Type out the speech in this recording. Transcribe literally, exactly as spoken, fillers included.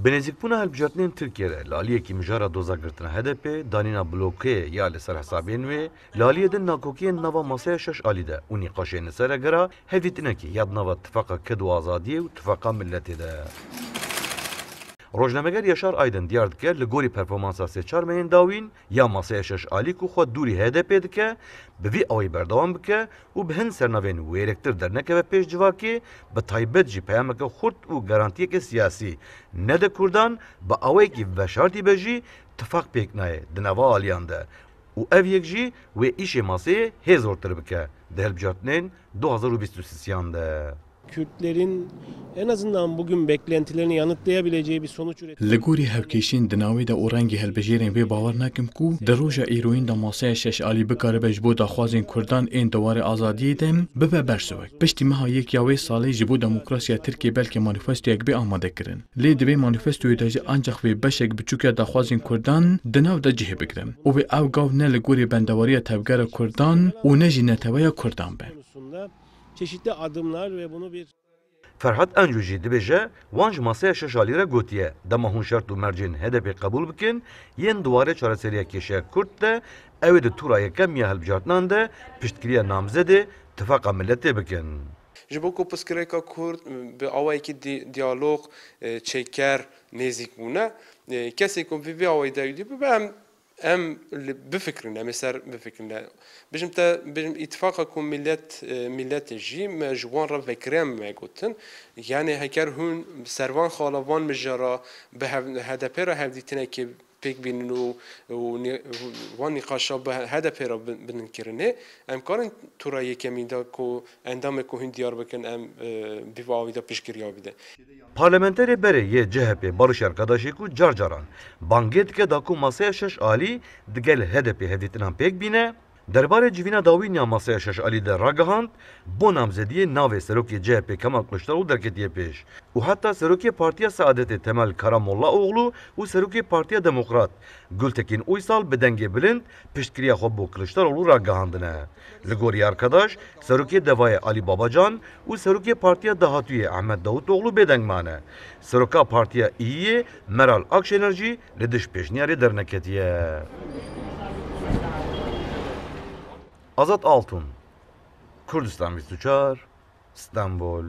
Bi nêzîkbûna hilbijartinên Tirkiyê re li aliyekî mijara doza girtina H D P, danîna blokê ya li ser hesabên wê, li aliyê din nakokiyên nava Masaya Şeş Alî de û nîqaşên li ser re gera hevdîtinekî ya di nava Tifaqa Ked û Azadiyê û Tifaqa Miletê de. Rojnameger Yaşar Aydın diyar dike, li gorî performansa sê çar mehên dawîn ya Masaya Şeş Alî ku xwe dûrî H D P dike, bi vî awayî berdewam bike û bi hin sernavên wêrektir dernekeve pêş civakê, bi taybet jî peyameke xurt û garantiyeke siyasî nede Kurdan, bi awayekî veşartî be jî tifaq pêk nayê di nava aliyan de û ev yek jî wê îşê maseyê hê zortir bike di hilbijartinên du hazar û bîst û sêyan de. Kürtlerin en azından bugün beklentilerini yanıtlayabileceği bir sonuç üretmek. Li gorî hevkêşiyên di navê de û rengê hilbijêrên vê bawer nakim ku di roja îroyîn de Masaya Şeş Alî bikaribe ji bo daxwazên Kurdan ên di warê azadiyê de bibe bersivek. Piştî meha yek ya wê salê ji bo demokrasiya Tirkiyê belkî manîfestoyek bê amadekirin. Lê divê manîfestoyê de jî ancax vê beşek biçûk ya daxwazên Kurdan di nav de cihê bigire û vê ew gav ne li gorî bendewariya tevgera Kurdan û ne jî neteweya Kurdan be. Konusunda çeşitli adımlar ve bunu bir Ferhat Encu jî dibêje, wan ji Masaya Şeş Alî re gotiye, dema hûn şert û mercên H D P qebûl bikin, yên di warê çareseriya kêşeya Kurd de, ew ê di tûra yekem ya hilbijartinan de piştgiriya namzedê Tifaqa Miletê bikin. Ji bo ku pirsgirêka Kurd bi awayekî dî- diyalog, e, çêker, nêzîk bûne, e, kesê ku bi vî awayî dewî dî bibe, em, em li bifikrin, em ê ser bifikrin. Bijim te, bijim îtifaqa ku milet, e, miletê jî me ji wan re vekirê em me gotin. Yanê heker hûn ser van xala van mijara bi hev, H D P re hevdîtinekê pêk bînin û, û nî- van nîqaşa bi H D P re bin- binin kirinê, em karin tûra yekemîn de ku endamê ku hûn diyar bikin, em, e, bi vî awî de piştgiriya bidin. Parlamenterê berê yê C H P Barış Arkadaşê ku car caran bangê dike da ku Masaya Şeş Alî digel H D P hevdîtinan pêk bîne, derbarê civîna dawîn ya Masaya Şeş Alî de ragihand, bo namzediyê navê serokê C H P Kemal Kılıçdaroğlu derketiye pêş û heta serokê Partiya Saadetê Temel Karamollaoğlu û serokê Partiya Demokrat Gültekin Uysal bi dengê bilind piştgiriya xwe bo Kılıçdaroğlu ragihandine. Li gorî Arkadaş, serokê Devayê Alî Babacan û serokê Partiya Dahatûyê Ehmed Davutoğlu bêdeng mane. Seroka Partiya Îyiyê Meral Akşener jî li dij pêşniyarê derneketiye. Azad Altun, Kurdistan bîst û çar, Stenbol.